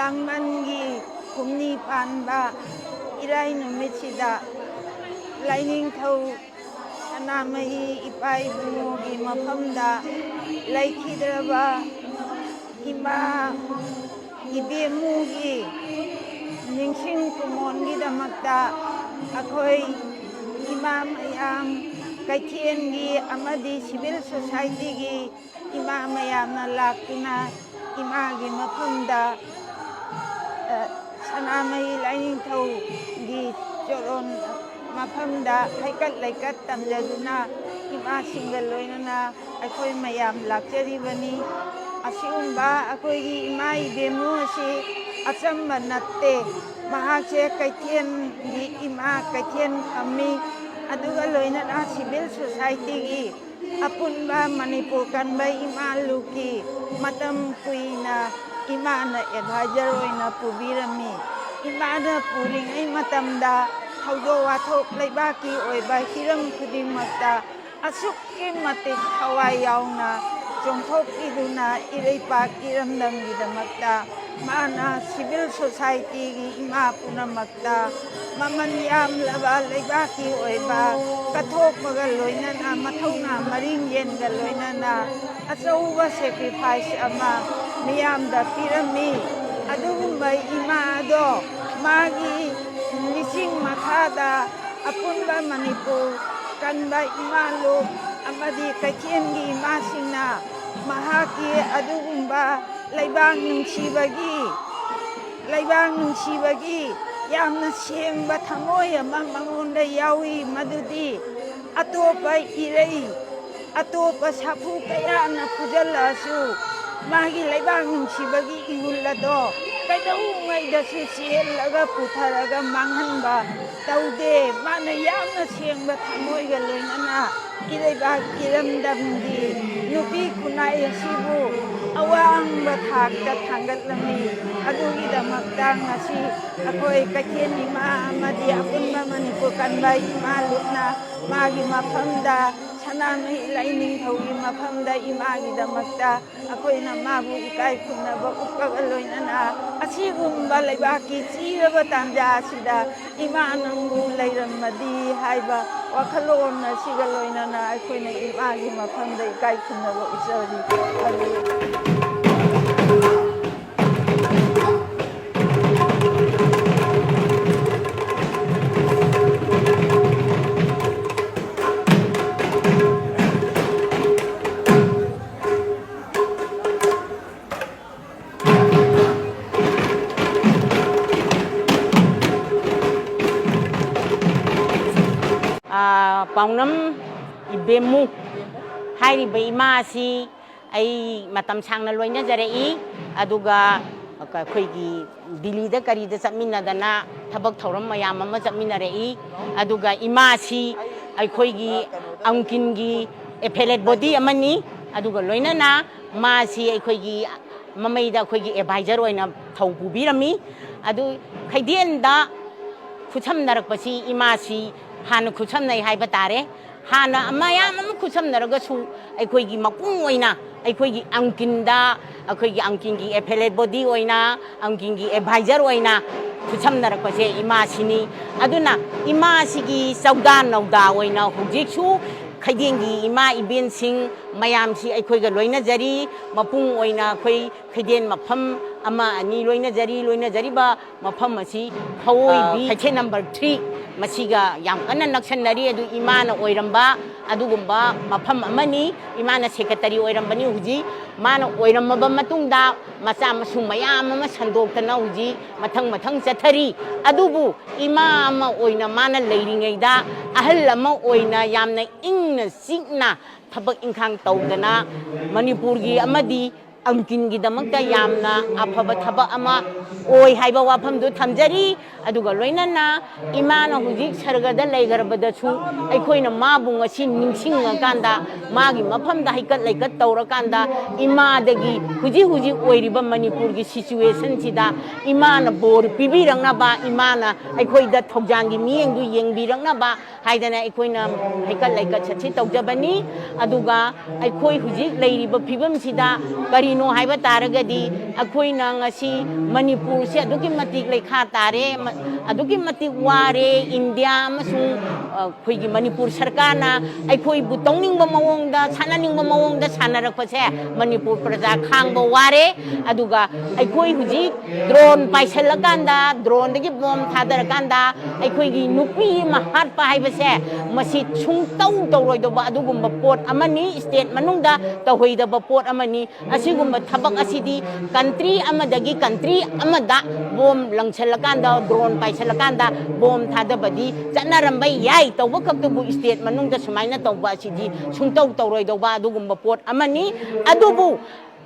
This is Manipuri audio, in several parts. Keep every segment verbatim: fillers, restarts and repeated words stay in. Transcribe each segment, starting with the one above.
ꯂꯥꯡꯕꯟꯒꯤ ꯍꯨꯝꯅꯤ ꯄꯥꯟꯕ ꯏꯔꯥꯏ ꯅꯨꯃꯤꯠꯁꯤꯗ ꯂꯥꯏꯅꯤꯡꯊꯧ ꯁꯅꯥꯃꯍꯤ ꯏꯄꯥ ꯏꯕꯨꯡꯉꯣꯒꯤ ꯃꯐꯝꯗ ꯂꯩꯈꯤꯗ꯭ꯔꯕ ꯏꯃꯥ ꯏꯕꯦꯝꯃꯨꯒꯤ ꯅꯤꯡꯁꯤꯡ ꯀꯨꯃꯣꯟꯒꯤꯗꯃꯛꯇ ꯑꯩꯈꯣꯏ ꯏꯃꯥ ꯃꯌꯥꯝ, ꯀꯩꯊꯦꯜꯒꯤ ꯑꯃꯗꯤ ꯁꯤꯚꯤꯜ ꯁꯣꯁꯥꯏꯇꯤꯒꯤ ꯏꯃꯥ ꯃꯌꯥꯝꯅ ꯂꯥꯛꯇꯨꯅ ꯏꯃꯥꯒꯤ ꯃꯐꯝꯗ, ꯑ, ꯁꯅꯥꯃꯍꯤ ꯂꯥꯏꯅꯤꯡꯊꯧꯒꯤ ꯆꯣꯔꯣꯟ ꯃꯐꯝꯗ ꯍꯩꯀꯠ ꯂꯩꯀꯠ ꯇꯝꯖꯗꯨꯅ ꯏꯃꯥꯁꯤꯡꯒ ꯂꯣꯏꯅꯅ ꯑꯩꯈꯣꯏ ꯃꯌꯥꯝ ꯂꯥꯛꯆꯔꯤꯕꯅꯤ꯫ ꯑꯁꯤꯒꯨꯝꯕ ꯑꯩꯈꯣꯏꯒꯤ ꯏꯃꯥ ꯏꯕꯦꯟꯅꯨ ꯑꯁꯤ ꯑꯆꯝꯕ ꯅꯠꯇꯦ꯫ ꯃꯍꯥꯛꯁꯦ ꯀꯩꯊꯦꯜꯒꯤ ꯏꯃꯥ, ꯀꯩꯊꯦꯜ ꯐꯝꯃꯤ, ꯑꯗꯨꯒ ꯂꯣꯏꯅꯅ ꯁꯤꯚꯤꯜ ꯁꯣꯁꯥꯏꯇꯤꯒꯤ ꯑꯄꯨꯟꯕ ꯃꯅꯤꯄꯨꯔ ꯀꯟꯕ ꯏꯃꯥ ꯂꯨꯞꯀꯤ ꯃꯇꯝ ꯀꯨꯏꯅ ꯏꯃꯥꯅ ꯑꯦꯗꯚꯥꯏꯖꯔ ꯑꯣꯏꯅ ꯄꯨꯕꯤꯔꯝꯃꯤ꯫ ꯏꯃꯥꯅ ꯄꯨꯔꯤꯉꯩ ꯃꯇꯝꯗ ꯊꯧꯗꯣꯛ ꯋꯥꯊꯣꯛ ꯂꯩꯕꯥꯛꯀꯤ ꯑꯣꯏꯕ ꯍꯤꯔꯝ ꯈꯨꯗꯤꯡꯃꯛꯇ ꯑꯁꯨꯛꯀꯤ ꯃꯇꯤꯛ ꯊꯋꯥꯏ ꯌꯥꯎꯅ ꯆꯣꯡꯊꯣꯛꯄꯤꯗꯨꯅ ꯏꯔꯩꯄꯥꯛ ꯏꯔꯝꯗꯝꯒꯤꯗꯃꯛꯇ ꯃꯥꯅ ꯁꯤꯚꯤꯜ ꯁꯣꯁꯥꯏꯇꯤꯒꯤ ꯏꯃꯥ ꯄꯨꯝꯅꯃꯛꯇ ꯃꯃꯜ ꯌꯥꯝꯂꯕ ꯂꯩꯕꯥꯛꯀꯤ ꯑꯣꯏꯕ ꯀꯠꯊꯣꯛꯄꯒ ꯂꯣꯏꯅꯅ ꯃꯊꯧꯅꯥ ꯃꯔꯤꯡ ꯌꯦꯟꯒ ꯂꯣꯏꯅꯅ ꯑꯆꯧꯕ ꯁꯦꯀ꯭ꯔꯤꯐꯥꯏꯁ ꯑꯃ ꯃꯤꯌꯥꯝꯗ ꯄꯤꯔꯝꯃꯤ꯫ ꯑꯗꯨꯒꯨꯝꯕ ꯏꯃꯥ ꯑꯗꯣ ꯃꯥꯒꯤ ꯂꯤꯆꯤꯡ ꯃꯈꯥꯗ ꯑꯄꯨꯟꯕ ꯃꯅꯤꯄꯨꯔ ꯀꯟꯕ ꯏꯃꯥ ꯂꯨꯞ ꯑꯃꯗꯤ ꯀꯩꯊꯦꯜꯒꯤ ꯏꯃꯥꯁꯤꯡꯅ ꯃꯍꯥꯛꯀꯤ ꯑꯗꯨꯒꯨꯝꯕ ꯂꯩꯕꯥꯛ ꯅꯨꯡꯁꯤꯕꯒꯤ, ꯂꯩꯕꯥꯛ ꯅꯨꯡꯁꯤꯕꯒꯤ ꯌꯥꯝꯅ ꯁꯦꯡꯕ ꯊꯃꯣꯏ ꯑꯃ ꯃꯉꯣꯟꯗ ꯌꯥꯎꯏ, ꯃꯗꯨꯗꯤ ꯑꯇꯣꯞꯄ ꯏꯔꯩ, ꯑꯇꯣꯞꯄ ꯁꯥꯐꯨ ꯀꯌꯥꯅ ꯐꯨꯖꯜꯂꯛꯑꯁꯨ ꯃꯥꯒꯤ ꯂꯩꯕꯥꯛ ꯅꯨꯡꯁꯤꯕꯒꯤ ꯏꯍꯨꯜ ꯑꯗꯣ ꯀꯩꯗꯧꯉꯩꯗꯁꯨ ꯆꯦꯜꯂꯒ ꯄꯨꯊꯔꯒ ꯃꯥꯡꯍꯟꯕ ꯇꯧꯗꯦ꯫ ꯃꯥꯅ ꯌꯥꯝꯅ ꯁꯦꯡꯕ ꯊꯃꯣꯏꯒ ꯂꯣꯏꯅꯅ ꯏꯔꯩꯕꯥꯛ ꯏꯔꯝꯗꯝꯒꯤ ꯅꯨꯄꯤ ꯈꯨꯟꯅꯥꯏ ꯑꯁꯤꯕꯨ ꯑꯋꯥꯡꯕ ꯊꯥꯛꯇ ꯊꯥꯡꯒꯠꯂꯝꯃꯤ꯫ ꯑꯗꯨꯒꯤꯗꯃꯛꯇ ꯉꯁꯤ ꯑꯩꯈꯣꯏ ꯀꯩꯊꯦꯜ ꯏꯃꯥ ꯑꯃꯗꯤ ꯑꯄꯨꯟꯕ ꯃꯅꯤꯄꯨꯔ ꯀꯟꯕ ꯏꯃꯥ ꯂꯨꯞꯅ ꯃꯥꯒꯤ ꯃꯐꯝꯗ ꯅꯥꯟꯃꯍꯤ ꯂꯥꯏꯅꯤꯡꯊꯧꯒꯤ ꯃꯐꯝꯗ ꯏꯃꯥꯒꯤꯗꯃꯛꯇ ꯑꯩꯈꯣꯏꯅ ꯃꯥꯕꯨ ꯏꯀꯥꯏ ꯈꯨꯝꯅꯕ ꯎꯠꯄꯒ ꯂꯣꯏꯅꯅ ꯑꯁꯤꯒꯨꯝꯕ ꯂꯩꯕꯥꯛꯀꯤ ꯆꯤꯔꯕ ꯇꯥꯟꯖꯥ ꯑꯁꯤꯗ ꯏꯃꯥ ꯅꯪꯕꯨ ꯂꯩꯔꯝꯃꯗꯤ ꯍꯥꯏꯕ ꯋꯥꯈꯜꯂꯣꯟ ꯑꯁꯤꯒ ꯂꯣꯏꯅꯅ ꯑꯩꯈꯣꯏꯅ ꯏꯃꯥꯒꯤ ꯃꯐꯝꯗ ꯏꯀꯥꯏ ꯈꯨꯝꯅꯕ ꯎꯠꯆꯔꯤ꯫ ꯑꯥ, ꯄꯥꯎꯅꯝ ꯏꯕꯦꯝꯃꯨ ꯍꯥꯏꯔꯤꯕ ꯏꯃꯥ ꯑꯁꯤ ꯑꯩ ꯃꯇꯝ ꯁꯥꯡꯅ ꯂꯣꯏꯅꯖꯔꯛꯏ꯫ ꯑꯗꯨꯒ ꯑꯩꯈꯣꯏꯒꯤ ꯗꯤꯜꯂꯤꯗ ꯀꯔꯤꯗ ꯆꯠꯃꯤꯟꯅꯗꯅ ꯊꯕꯛ ꯊꯧꯔꯝ ꯃꯌꯥꯝ ꯑꯃ ꯆꯠꯃꯤꯟꯅꯔꯛꯏ꯫ ꯑꯗꯨꯒ ꯏꯃꯥꯁꯤ ꯑꯩꯈꯣꯏꯒꯤ ꯑꯪꯀꯤꯟꯒꯤ ꯑꯦꯐꯦꯂꯦꯠ ꯕꯣꯗꯤ ꯑꯃꯅꯤ꯫ ꯑꯗꯨꯒ ꯂꯣꯏꯅꯅ ꯃꯥꯁꯤ ꯑꯩꯈꯣꯏꯒꯤ ꯃꯃꯩꯗ ꯑꯩꯈꯣꯏꯒꯤ ꯑꯦꯗꯚꯥꯏꯖꯔ ꯑꯣꯏꯅ ꯊꯧ ꯄꯨꯕꯤꯔꯝꯃꯤ꯫ ꯑꯗꯨ ꯈꯩꯗꯦꯟꯗ ꯈꯨꯠꯁꯝꯅꯔꯛꯄꯁꯤ ꯏꯃꯥꯁꯤ ꯍꯥꯟꯅ ꯈꯨꯠꯁꯝꯅꯩ ꯍꯥꯏꯕ ꯇꯥꯔꯦ꯫ ꯍꯥꯟꯅ ꯃꯌꯥꯝ ꯑꯃ ꯈꯨꯠꯁꯝꯅꯔꯒꯁꯨ ꯑꯩꯈꯣꯏꯒꯤ ꯃꯄꯨꯡ ꯑꯣꯏꯅ ꯑꯩꯈꯣꯏꯒꯤ ꯑꯪꯀꯤꯟꯗ, ꯑꯩꯈꯣꯏꯒꯤ ꯑꯪꯀꯤꯟꯒꯤ ꯑꯦꯐꯦꯂꯦꯠ ꯕꯣꯗꯤ ꯑꯣꯏꯅ, ꯑꯪꯀꯤꯟꯒꯤ ꯑꯦꯗꯚꯥꯏꯖꯔ ꯑꯣꯏꯅ ꯈꯨꯠꯁꯝꯅꯔꯛꯄꯁꯦ ꯏꯃꯥꯁꯤꯅꯤ꯫ ꯑꯗꯨꯅ ꯏꯃꯥꯁꯤꯒꯤ ꯆꯧꯗꯥ ꯅꯧꯗꯥ ꯑꯣꯏꯅ ꯍꯧꯖꯤꯛꯁꯨ ꯈꯩꯗꯦꯟꯒꯤ ꯏꯃꯥ ꯏꯕꯦꯟꯁꯤꯡ ꯃꯌꯥꯝꯁꯤ ꯑꯩꯈꯣꯏꯒ ꯂꯣꯏꯅꯖꯔꯤ꯫ ꯃꯄꯨꯡ ꯑꯣꯏꯅ ꯑꯩꯈꯣꯏ ꯈꯩꯗꯦꯟ ꯃꯐꯝ ꯑꯃ ꯑꯅꯤ ꯂꯣꯏꯅꯖꯔꯤ꯫ ꯂꯣꯏꯅꯖꯔꯤꯕ ꯃꯐꯝ ꯑꯁꯤ ꯍꯧꯑꯣꯏꯕꯤ ꯀꯩꯊꯦꯜ ꯅꯝꯕꯔ ꯊ꯭ꯔꯤ, ꯃꯁꯤꯒ ꯌꯥꯝ ꯀꯟꯅ ꯅꯛꯁꯟꯅꯔꯤ꯫ ꯑꯗꯨ ꯏꯃꯥꯅ ꯑꯣꯏꯔꯝꯕ ꯑꯗꯨꯒꯨꯝꯕ ꯃꯐꯝ ꯑꯃꯅꯤ꯫ ꯏꯃꯥꯅ ꯁꯦꯀ꯭ꯔꯦꯇꯔꯤ ꯑꯣꯏꯔꯝꯕꯅꯤ꯫ ꯍꯧꯖꯤꯛ ꯃꯥꯅ ꯑꯣꯏꯔꯝꯃꯕ ꯃꯇꯨꯡꯗ ꯃꯆꯥ ꯃꯁꯨ ꯃꯌꯥꯝ ꯑꯃ ꯁꯟꯗꯣꯛꯇꯅ ꯍꯧꯖꯤꯛ ꯃꯊꯪ ꯃꯊꯪ ꯆꯠꯊꯔꯤ꯫ ꯑꯗꯨꯕꯨ ꯏꯃꯥ ꯑꯃ ꯑꯣꯏꯅ ꯃꯥꯅ ꯂꯩꯔꯤꯉꯩꯗ ꯑꯍꯜ ꯑꯃ ꯑꯣꯏꯅ ꯌꯥꯝꯅ ꯏꯪꯅ ꯆꯤꯛꯅ ꯊꯕꯛ ꯏꯪꯈꯥꯡ ꯇꯧꯗꯅ ꯃꯅꯤꯄꯨꯔꯒꯤ ꯑꯃꯗꯤ ꯑꯪꯀꯤꯟꯒꯤꯗꯃꯛꯇ ꯌꯥꯝꯅ ꯑꯐꯕ ꯊꯕꯛ ꯑꯃ ꯑꯣꯏ ꯍꯥꯏꯕ ꯋꯥꯐꯝꯗꯨ ꯊꯝꯖꯔꯤ꯫ ꯑꯗꯨꯒ ꯂꯣꯏꯅꯅ ꯏꯃꯥꯅ ꯍꯧꯖꯤꯛ ꯁꯔꯒꯗ ꯂꯩꯈ꯭ꯔꯕꯗꯁꯨ ꯑꯩꯈꯣꯏꯅ ꯃꯥꯕꯨ ꯉꯁꯤ ꯅꯤꯡꯁꯤꯡꯉꯀꯥꯟꯗ, ꯃꯥꯒꯤ ꯃꯐꯝꯗ ꯍꯩꯀꯠ ꯂꯩꯀꯠ ꯇꯧꯔꯀꯥꯟꯗ, ꯏꯃꯥꯗꯒꯤ ꯍꯧꯖꯤꯛ ꯍꯧꯖꯤꯛ ꯑꯣꯏꯔꯤꯕ ꯃꯅꯤꯄꯨꯔꯒꯤ ꯁꯤꯆꯨꯋꯦꯁꯟꯁꯤꯗ ꯏꯃꯥꯅ ꯕꯣꯔ ꯄꯤꯕꯤꯔꯛꯅꯕ, ꯏꯃꯥꯅ ꯑꯩꯈꯣꯏꯗ ꯊꯧꯖꯥꯟꯒꯤ ꯃꯤꯠꯌꯦꯡꯗꯨ ꯌꯦꯡꯕꯤꯔꯛꯅꯕ ꯍꯥꯏꯗꯅ ꯑꯩꯈꯣꯏꯅ ꯍꯩꯀꯠ ꯂꯩꯀꯠ ꯆꯠꯁꯤ ꯇꯧꯖꯕꯅꯤ꯫ ꯑꯗꯨꯒ ꯑꯩꯈꯣꯏ ꯍꯧꯖꯤꯛ ꯂꯩꯔꯤꯕ ꯐꯤꯕꯝꯁꯤꯗ ꯀꯔꯤꯅꯣ ꯍꯥꯏꯕ ꯇꯥꯔꯒꯗꯤ, ꯑꯩꯈꯣꯏꯅ ꯉꯁꯤ ꯃꯅꯤꯄꯨꯔꯁꯦ ꯑꯗꯨꯛꯀꯤ ꯃꯇꯤꯛ ꯂꯩꯈꯥ ꯇꯥꯔꯦ, ꯃ-, ꯑꯗꯨꯛꯀꯤ ꯃꯇꯤꯛ ꯋꯥꯔꯦ꯫ ꯏꯟꯗꯤꯌꯥ ꯑꯃꯁꯨꯡ, ꯑ, ꯑꯩꯈꯣꯏꯒꯤ ꯃꯅꯤꯄꯨꯔ ꯁꯔꯀꯥꯔꯅ ꯑꯩꯈꯣꯏꯕꯨ ꯇꯧꯅꯤꯡꯕ ꯃꯑꯣꯡꯗ, ꯁꯥꯟꯅꯅꯤꯡꯕ ꯃꯑꯣꯡꯗ ꯁꯥꯟꯅꯔꯛꯄꯁꯦ ꯃꯅꯤꯄꯨꯔ ꯄ꯭ꯔꯖꯥ ꯈꯥꯡꯕ ꯋꯥꯔꯦ꯫ ꯑꯗꯨꯒ ꯑꯩꯈꯣꯏ ꯍꯧꯖꯤꯛ ꯗ꯭ꯔꯣꯟ ꯄꯥꯏꯁꯜꯂꯀꯥꯟꯗ, ꯗ꯭ꯔꯣꯟꯗꯒꯤ ꯕꯣꯝ ꯊꯥꯗꯔꯀꯥꯟꯗ ꯑꯩꯈꯣꯏꯒꯤ ꯅꯨꯄꯤ ꯑꯃ ꯍꯥꯠꯄ ꯍꯥꯏꯕꯁꯦ, ꯃꯁꯤ ꯁꯨꯡꯇꯧ ꯇꯧꯔꯣꯏꯗꯧꯕ ꯑꯗꯨꯒꯨꯝꯕ ꯄꯣꯠ ꯑꯃꯅꯤ, ꯁ꯭ꯇꯦꯠ ꯃꯅꯨꯡꯗ ꯇꯧꯍꯩꯗꯕ ꯄꯣꯠ ꯑꯃꯅꯤ꯫ ꯑꯁꯤꯒꯨꯝꯕ ꯊꯕꯛ ꯑꯁꯤꯗꯤ ꯀꯟꯇ꯭ꯔꯤ ꯑꯃꯗꯒꯤ ꯀꯟꯇ꯭ꯔꯤ ꯑꯃꯗ ꯕꯣꯝ ꯂꯪꯁꯜꯂꯀꯥꯟꯗ, ꯗ꯭ꯔꯣꯟ ꯄꯥꯏꯁꯜꯂꯀꯥꯟꯗ ꯕꯣꯝ ꯊꯥꯗꯕꯗꯤ ꯆꯠꯅꯔꯝꯕ ꯌꯥꯏ, ꯇꯧꯕ ꯈꯛꯇꯕꯨ ꯁ꯭ꯇꯦꯠ ꯃꯅꯨꯡꯗ ꯁꯨꯃꯥꯏꯅ ꯇꯧꯕ ꯑꯁꯤꯗꯤ ꯁꯨꯡꯇꯧ ꯇꯧꯔꯣꯏꯗꯧꯕ ꯑꯗꯨꯒꯨꯝꯕ ꯄꯣꯠ ꯑꯃꯅꯤ꯫ ꯑꯗꯨꯕꯨ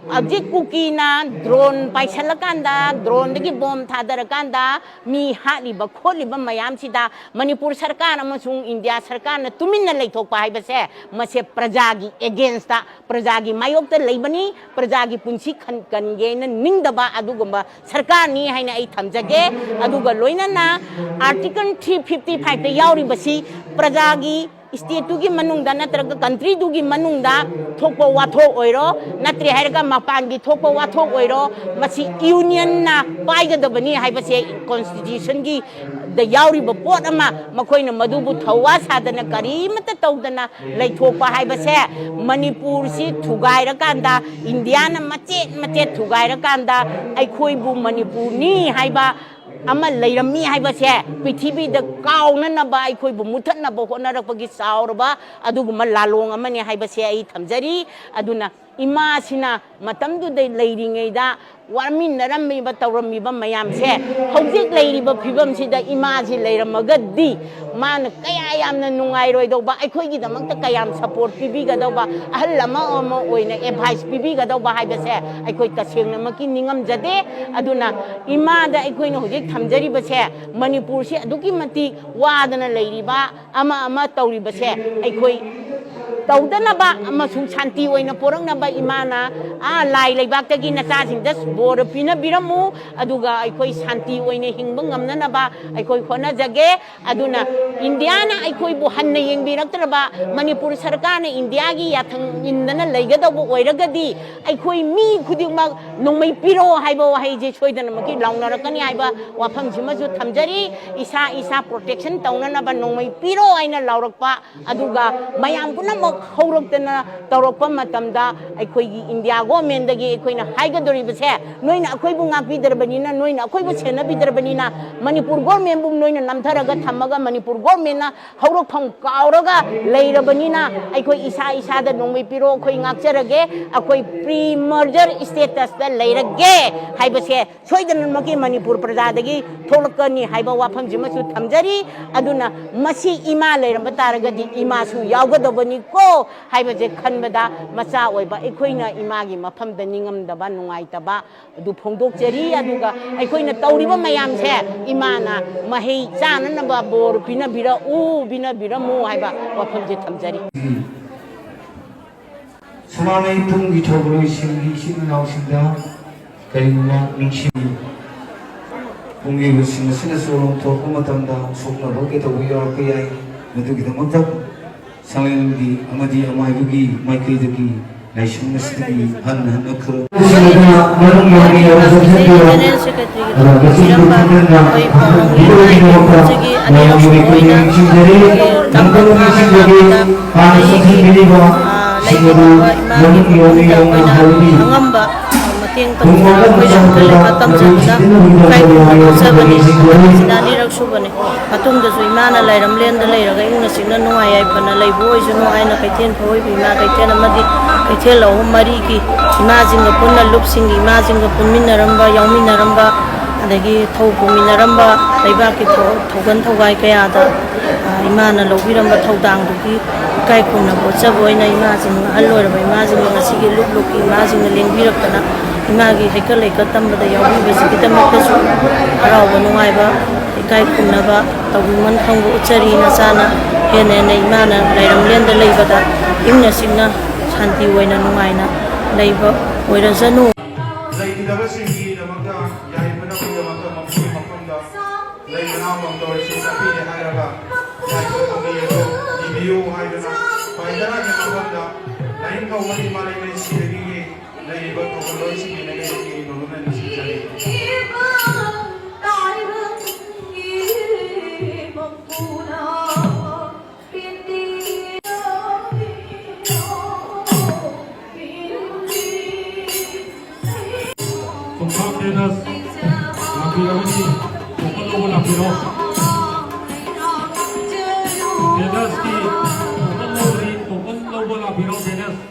ꯍꯧꯖꯤꯛ ꯀꯨꯀꯤꯅ ꯗ꯭ꯔꯣꯟ ꯄꯥꯏꯁꯜꯂꯀꯥꯟꯗ, ꯗ꯭ꯔꯣꯟꯗꯒꯤ ꯕꯣꯝ ꯊꯥꯗꯔꯀꯥꯟꯗ ꯃꯤ ꯍꯥꯠꯂꯤꯕ ꯈꯣꯠꯂꯤꯕ ꯃꯌꯥꯝꯁꯤꯗ ꯃꯅꯤꯄꯨꯔ ꯁꯔꯀꯥꯔ ꯑꯃꯁꯨꯡ ꯏꯟꯗꯤꯌꯥ ꯁꯔꯀꯥꯔꯅ ꯇꯨꯃꯤꯟꯅ ꯂꯩꯊꯣꯛꯄ ꯍꯥꯏꯕꯁꯦ, ꯃꯁꯦ ꯄ꯭ꯔꯖꯥꯒꯤ ꯑꯦꯒꯦꯟꯁꯇ, ꯄ꯭ꯔꯖꯥꯒꯤ ꯃꯥꯌꯣꯛꯇ ꯂꯩꯕꯅꯤ, ꯄ꯭ꯔꯖꯥꯒꯤ ꯄꯨꯟꯁꯤ ꯈꯟ-, ꯀꯟꯒꯦꯅ ꯅꯤꯡꯗꯕ ꯑꯗꯨꯒꯨꯝꯕ ꯁꯔꯀꯥꯔꯅꯤ ꯍꯥꯏꯅ ꯑꯩ ꯊꯝꯖꯒꯦ꯫ ꯑꯗꯨꯒ ꯂꯣꯏꯅꯅ Article three fifty five ꯇ ꯌꯥꯎꯔꯤꯕꯁꯤ ꯄ꯭ꯔꯖꯥꯒꯤ, ꯁ꯭ꯇꯦꯠꯇꯨꯒꯤ ꯃꯅꯨꯡꯗ ꯅꯠꯇ꯭ꯔꯒ ꯀꯟꯇ꯭ꯔꯤꯗꯨꯒꯤ ꯃꯅꯨꯡꯗ ꯊꯣꯛꯄ ꯋꯥꯊꯣꯛ ꯑꯣꯏꯔꯣ, ꯅꯠꯇ꯭ꯔꯦ ꯍꯥꯏꯔꯒ ꯃꯄꯥꯟꯒꯤ ꯊꯣꯛꯄ ꯋꯥꯊꯣꯛ ꯑꯣꯏꯔꯣ, ꯃꯁꯤ ꯌꯨꯅꯤꯌꯟꯅ ꯄꯥꯏꯒꯗꯕꯅꯤ ꯍꯥꯏꯕꯁꯦ ꯀꯣꯟꯁꯇꯤꯇ꯭ꯌꯨꯁꯟꯒꯤ ꯗ ꯌꯥꯎꯔꯤꯕ ꯄꯣꯠ ꯑꯃ, ꯃꯈꯣꯏꯅ ꯃꯗꯨꯕꯨ ꯊꯧꯋꯥ ꯁꯥꯗꯅ ꯀꯔꯤꯃꯠꯇ ꯇꯧꯗꯅ ꯂꯩꯊꯣꯛꯄ ꯍꯥꯏꯕꯁꯦ, ꯃꯅꯤꯄꯨꯔꯁꯤ ꯊꯨꯒꯥꯏꯔꯀꯥꯟꯗ, ꯏꯟꯗꯤꯌꯥꯅ ꯃꯆꯦꯠ ꯃꯆꯦꯠ ꯊꯨꯒꯥꯏꯔꯀꯥꯟꯗ, ꯑꯩꯈꯣꯏꯕꯨ ꯃꯅꯤꯄꯨꯔꯅꯤ ꯍꯥꯏꯕ ꯑꯃ ꯂꯩꯔꯝꯃꯤ ꯍꯥꯏꯕꯁꯦ ꯄ꯭ꯔꯤꯊꯤꯕꯤꯗ ꯀꯥꯎꯅꯅꯕ, ꯑꯩꯈꯣꯏꯕꯨ ꯃꯨꯊꯠꯅꯕ ꯍꯣꯠꯅꯔꯛꯄꯒꯤ ꯆꯥꯎꯔꯕ ꯑꯗꯨꯒꯨꯝꯕ ꯂꯥꯂꯣꯡ ꯑꯃꯅꯤ ꯍꯥꯏꯕꯁꯦ ꯑꯩ ꯊꯝꯖꯔꯤ꯫ ꯑꯗꯨꯅ ꯏꯃꯥꯁꯤꯅ ꯃꯇꯝꯗꯨꯗ ꯂꯩꯔꯤꯉꯩꯗ ꯋꯥꯔꯃꯤꯟꯅꯔꯝꯃꯤꯕ, ꯇꯧꯔꯝꯃꯤꯕ ꯃꯌꯥꯝꯁꯦ, ꯍꯧꯖꯤꯛ ꯂꯩꯔꯤꯕ ꯐꯤꯕꯝꯁꯤꯗ ꯏꯃꯥꯁꯤ ꯂꯩꯔꯝꯃꯒꯗꯤ ꯃꯥꯅ ꯀꯌꯥ ꯌꯥꯝꯅ ꯅꯨꯡꯉꯥꯏꯔꯣꯏꯗꯧꯕ, ꯑꯩꯈꯣꯏꯒꯤꯗꯃꯛꯇ ꯀꯌꯥꯝ ꯁꯄꯣꯔꯠ ꯄꯤꯕꯤꯒꯗꯧꯕ, ꯑꯍꯜ ꯑꯃ ꯑꯃ ꯑꯣꯏꯅ ꯑꯦꯗꯚꯥꯏꯁ ꯄꯤꯕꯤꯒꯗꯧꯕ ꯍꯥꯏꯕꯁꯦ ꯑꯩꯈꯣꯏ ꯇꯁꯦꯡꯅꯃꯛꯀꯤ ꯅꯤꯡꯉꯝꯖꯗꯦ꯫ ꯑꯗꯨꯅ ꯏꯃꯥꯗ ꯑꯩꯈꯣꯏꯅ ꯍꯧꯖꯤꯛ ꯊꯝꯖꯔꯤꯕꯁꯦ, ꯃꯅꯤꯄꯨꯔꯁꯤ ꯑꯗꯨꯛꯀꯤ ꯃꯇꯤꯛ ꯋꯥꯗꯅ ꯂꯩꯔꯤꯕ, ꯑꯃ ꯑꯃ ꯇꯧꯔꯤꯕꯁꯦ ꯑꯩꯈꯣꯏ ꯇꯧꯗꯅꯕ ꯑꯃꯁꯨꯡ ꯁꯥꯟꯇꯤ ꯑꯣꯏꯅ ꯄꯣꯔꯛꯅꯕ ꯏꯃꯥꯅ, ꯑꯥ, ꯂꯥꯏ ꯂꯩꯕꯥꯛꯇꯒꯤ ꯅꯆꯥꯁꯤꯡꯗ ꯕꯣꯔ ꯄꯤꯅꯕꯤꯔꯝꯃꯨ, ꯑꯗꯨꯒ ꯑꯩꯈꯣꯏ ꯁꯥꯟꯇꯤ ꯑꯣꯏꯅ ꯍꯤꯡꯕ ꯉꯝꯅꯅꯕ ꯑꯩꯈꯣꯏ ꯍꯣꯠꯅꯖꯒꯦ꯫ ꯑꯗꯨꯅ ꯏꯟꯗꯤꯌꯥꯅ ꯑꯩꯈꯣꯏꯕꯨ ꯍꯟꯅ ꯌꯦꯡꯕꯤꯔꯛꯇ꯭ꯔꯕ, ꯃꯅꯤꯄꯨꯔ ꯁꯔꯀꯥꯔꯅ ꯏꯟꯗꯤꯌꯥꯒꯤ ꯌꯥꯊꯪ ꯏꯟꯗꯅ ꯂꯩꯒꯗꯧꯕ ꯑꯣꯏꯔꯒꯗꯤ, ꯑꯩꯈꯣꯏ ꯃꯤ ꯈꯨꯗꯤꯡꯃꯛ ꯅꯣꯡꯃꯩ ꯄꯤꯔꯣ ꯍꯥꯏꯕ ꯋꯥꯍꯩꯁꯦ ꯁꯣꯏꯗꯅꯃꯛꯀꯤ ꯂꯥꯎꯅꯔꯛꯀꯅꯤ ꯍꯥꯏꯕ ꯋꯥꯐꯝꯁꯤꯃꯁꯨ ꯊꯝꯖꯔꯤ꯫ ꯏꯁꯥ ꯏꯁꯥ ꯄ꯭ꯔꯣꯇꯦꯛꯁꯟ ꯇꯧꯅꯅꯕ ꯅꯣꯡꯃꯩ ꯄꯤꯔꯣ ꯍꯥꯏꯅ ꯂꯥꯎꯔꯛꯄ, ꯑꯗꯨꯒ ꯃꯌꯥꯝ ꯄꯨꯝꯅꯃꯛ ꯍꯧꯔꯛꯇꯅ ꯇꯧꯔꯛꯄ ꯃꯇꯝꯗ, ꯑꯩꯈꯣꯏꯒꯤ ꯏꯟꯗꯤꯌꯥ ꯒꯣꯔꯃꯦꯟꯗꯒꯤ ꯑꯩꯈꯣꯏꯅ ꯍꯥꯏꯒꯗꯧꯔꯤꯕꯁꯦ, ꯅꯣꯏꯅ ꯑꯩꯈꯣꯏꯕꯨ ꯉꯥꯛꯄꯤꯗ꯭ꯔꯕꯅꯤꯅ, ꯅꯣꯏꯅ ꯑꯩꯈꯣꯏꯕꯨ ꯁꯦꯟꯅꯕꯤꯗ꯭ꯔꯕꯅꯤꯅ, ꯃꯅꯤꯄꯨꯔ ꯒꯣꯔꯃꯦꯟꯕꯨ ꯅꯣꯏꯅ ꯅꯝꯊꯔꯒ ꯊꯝꯃꯒ ꯃꯅꯤꯄꯨꯔ ꯒꯣꯔꯃꯦꯟꯅ ꯍꯧꯔꯛꯐꯝ ꯀꯥꯎꯔꯒ ꯂꯩꯔꯕꯅꯤꯅ, ꯑꯩꯈꯣꯏ ꯏꯁꯥ ꯏꯁꯥꯗ ꯅꯣꯡꯃꯩ ꯄꯤꯔꯣ, ꯑꯩꯈꯣꯏ ꯉꯥꯛꯆꯔꯒꯦ, ꯑꯩꯈꯣꯏ ꯄ꯭ꯔꯤ ꯃꯔꯖꯔ ꯁ꯭ꯇꯦꯇꯁꯇ ꯂꯩꯔꯒꯦ ꯍꯥꯏꯕꯁꯦ ꯁꯣꯏꯗꯅꯃꯛꯀꯤ ꯃꯅꯤꯄꯨꯔ ꯄ꯭ꯔꯖꯥꯗꯒꯤ ꯊꯣꯛꯂꯛꯀꯅꯤ ꯍꯥꯏꯕ ꯋꯥꯐꯝꯁꯤꯃꯁꯨ ꯊꯝꯖꯔꯤ꯫ ꯑꯗꯨꯅ ꯃꯁꯤ ꯏꯃꯥ ꯂꯩꯔꯝꯕ ꯇꯥꯔꯒꯗꯤ ꯏꯃꯥꯁꯨ ꯌꯥꯎꯒꯗꯧꯕꯅꯤꯀꯣ ꯍꯥꯏꯕꯁꯦ ꯈꯟꯕꯗ, ꯃꯆꯥ ꯑꯣꯏꯕ ꯑꯩꯈꯣꯏꯅ ꯏꯃꯥꯒꯤ ꯃꯐꯝꯗ ꯅꯤꯡꯉꯝꯗꯕ, ꯅꯨꯡꯉꯥꯏꯇꯕ ꯑꯗꯨ ꯐꯣꯡꯗꯣꯛꯆꯔꯤ꯫ ꯑꯗꯨꯒ ꯑꯩꯈꯣꯏꯅ ꯇꯧꯔꯤꯕ ꯃꯌꯥꯝꯁꯦ ꯏꯃꯥꯅ ꯃꯍꯩ ꯆꯥꯅꯅꯕ ꯕꯣꯔ ꯄꯤꯅꯕꯤꯔꯛꯎ, ꯄꯤꯅꯕꯤꯔꯝꯃꯨ ꯍꯥꯏꯕ ꯋꯥꯐꯝꯁꯦ ꯊꯝꯖꯔꯤ꯫ ꯁꯨꯃꯥꯡ ꯃꯌꯦꯛ ꯇꯨꯡꯒꯤ ꯊꯧꯒꯜꯂꯣꯏꯁꯤꯡꯒꯤ ꯏꯆꯤꯟ ꯏꯅꯥꯎꯁꯤꯡꯗ ꯀꯔꯤꯒꯨꯝꯕ ꯅꯤꯡꯁꯤꯡ ꯄꯨꯡꯂꯤꯕꯁꯤꯡ ꯑꯁꯤꯅꯁꯨ ꯂꯣꯡꯊꯣꯔꯛꯄ ꯃꯇꯝꯗ ꯁꯣꯛꯅꯕ ꯀꯩꯗꯧꯕ ꯌꯥꯎꯔꯛꯄ ꯌꯥꯏ꯫ ꯃꯗꯨꯒꯤꯗꯃꯛꯇ ꯁꯪꯂꯦꯟꯒꯤ ꯑꯃꯗꯤ ꯑꯃꯥꯏꯕꯒꯤ ꯃꯥꯏꯀꯩꯗꯒꯤ ꯂꯥꯏꯁꯪ ꯑꯁꯤꯗꯒꯤ ꯍꯟꯅ ꯍꯟꯅ ꯈꯨꯔꯨꯝ꯫ ꯃꯔꯨꯞ ꯃꯔꯨꯞꯀꯤ ꯋꯥꯔꯤ ꯑꯗꯨ ꯃꯁꯤꯒꯤ ꯄꯤꯔꯝꯕ ꯑꯩꯈꯣꯏ ꯄꯥꯎꯂꯧꯒꯤ ꯃꯥꯏꯀꯩ ꯄꯨꯟꯁꯤꯒꯤ ꯑꯅꯤꯔꯛ ꯁꯨꯕ ꯑꯣꯏꯅ ꯑꯩꯈꯣꯏꯒꯤ ꯂꯝꯕꯥ ꯃꯅꯥꯛꯇ ꯃꯤꯒꯤ, ꯑ, ꯂꯩꯇꯕ ꯏꯃꯥꯒꯤ ꯃꯐꯝꯗ ꯑꯩꯈꯣꯏꯅ ꯑꯉꯝꯕ ꯃꯇꯦꯡ ꯇꯧꯗꯨꯅ ꯑꯩꯈꯣꯏ ꯁꯨꯝꯗ ꯂꯩꯕ ꯇꯝꯖꯕꯗ ꯏꯀꯥꯏ ꯈꯨꯝꯅꯕ ꯎꯠꯆꯕꯅꯤ꯫ ꯃꯁꯤꯅ ꯑꯅꯤꯔꯛ ꯁꯨꯕꯅꯤ꯫ ꯃꯇꯨꯡꯗꯁꯨ ꯏꯃꯥꯅ ꯂꯩꯔꯝꯂꯦꯟꯗ ꯂꯩꯔꯒ ꯏꯪꯅ ꯆꯤꯛꯅ ꯅꯨꯡꯉꯥꯏ ꯌꯥꯏꯐꯅ ꯂꯩꯕ ꯑꯣꯏꯁꯅꯨ ꯍꯥꯏꯅ ꯀꯩꯊꯦꯜ ꯐꯧꯏꯕꯤ ꯏꯃꯥ ꯀꯩꯊꯦꯜ ꯑꯃꯗꯤ ꯀꯩꯊꯦꯜ ꯑꯍꯨꯝ ꯃꯔꯤꯒꯤ ꯏꯃꯥꯁꯤꯡꯒ ꯄꯨꯟꯅ, ꯂꯨꯞꯁꯤꯡꯒꯤ ꯏꯃꯥꯁꯤꯡꯒ ꯄꯨꯟꯃꯤꯟꯅꯔꯝꯕ, ꯌꯥꯎꯃꯤꯟꯅꯔꯝꯕ, ꯑꯗꯒꯤ ꯊꯧ ꯄꯨꯃꯤꯟꯅꯔꯝꯕ, ꯂꯩꯕꯥꯛꯀꯤ ꯊꯧ-, ꯊꯧꯒꯟ ꯊꯧꯒꯥꯏ ꯀꯌꯥꯗ, ꯑ, ꯏꯃꯥꯅ ꯂꯧꯕꯤꯔꯝꯕ ꯊꯧꯗꯥꯡꯗꯨꯒꯤ ꯏꯀꯥꯏ ꯈꯨꯝꯅꯕ ꯎꯠꯆꯕ ꯑꯣꯏꯅ ꯏꯃꯥꯁꯤꯡ, ꯑꯍꯜ ꯑꯣꯏꯔꯕ ꯏꯃꯥꯁꯤꯡꯅ ꯉꯁꯤꯒꯤ ꯂꯨꯞ ꯂꯨꯞꯀꯤ ꯏꯃꯥꯁꯤꯡꯅ ꯂꯦꯡꯕꯤꯔꯛꯇꯅ ꯏꯃꯥꯒꯤ ꯍꯩꯀꯠ ꯂꯩꯀꯠ ꯇꯝꯕꯗ ꯌꯥꯎꯕꯤꯕꯁꯤꯒꯤꯗꯃꯛꯇꯁꯨ ꯍꯔꯥꯎꯕ ꯅꯨꯡꯉꯥꯏꯕ, ꯏꯀꯥꯏ ꯈꯨꯝꯅꯕ ꯇꯧꯕꯤꯃꯟ ꯈꯪꯕ ꯎꯠꯆꯔꯤ꯫ ꯅꯆꯥꯅ ꯍꯦꯟꯅ ꯍꯦꯟꯅ ꯏꯃꯥꯅ ꯂꯩꯔꯝꯂꯦꯟꯗ ꯂꯩꯕꯗ ꯏꯪꯅ ꯆꯤꯛꯅ ꯁꯥꯟꯇꯤ ꯑꯣꯏꯅ ꯅꯨꯡꯉꯥꯏꯅ ꯂꯩꯕ ꯑꯣꯏꯔꯁꯅꯨ꯫ ꯂꯩꯈꯤꯗꯕꯁꯤꯡꯒꯤꯗꯃꯛꯇ ꯌꯥꯏꯐꯅꯕꯒꯤꯗꯃꯛꯇ ꯃꯐꯝ ꯃꯐꯝꯗ ꯂꯩ ꯃꯅꯥ ꯑꯃꯃꯝ ꯇꯧꯔꯁꯤ ꯆꯠꯄꯤꯔꯦ ꯍꯥꯏꯔꯒ ꯌꯥꯏꯐꯅꯕꯒꯤ ꯑꯗꯨ ꯏꯕꯤꯌꯨ ꯍꯥꯏꯗꯨꯅ ꯈ꯭ꯋꯥꯏ ꯇꯔꯥꯒꯤ ꯃꯐꯝꯗ ꯂꯥꯏꯅꯤꯡꯊꯧ ꯃꯅꯤ ꯃꯥꯂꯩꯃꯔꯦꯟ ꯁꯤꯗꯒꯤ ꯂꯩꯔꯤꯕ ꯊꯧꯒꯜꯂꯣꯟꯁꯤꯡꯒꯤ ꯃꯥꯏꯀꯩꯗꯒꯤ ꯅꯧꯅ ꯅꯤꯡꯁꯤꯡꯖꯔꯤ꯫ ꯈꯣꯡꯊꯥꯡ ꯇꯦꯅꯁ ꯂꯥꯛꯄꯤꯔꯒꯗꯤ ꯇꯣꯀꯟ ꯂꯧꯕ ꯂꯥꯛꯄꯤꯔꯣ꯫ ꯇꯦꯅꯁꯀꯤ ꯇꯣꯀꯟ ꯂꯧꯕꯒꯤ, ꯇꯣꯀꯟ ꯂꯧꯕ ꯂꯥꯛꯄꯤꯔꯣ, ꯇꯦꯅꯁ꯫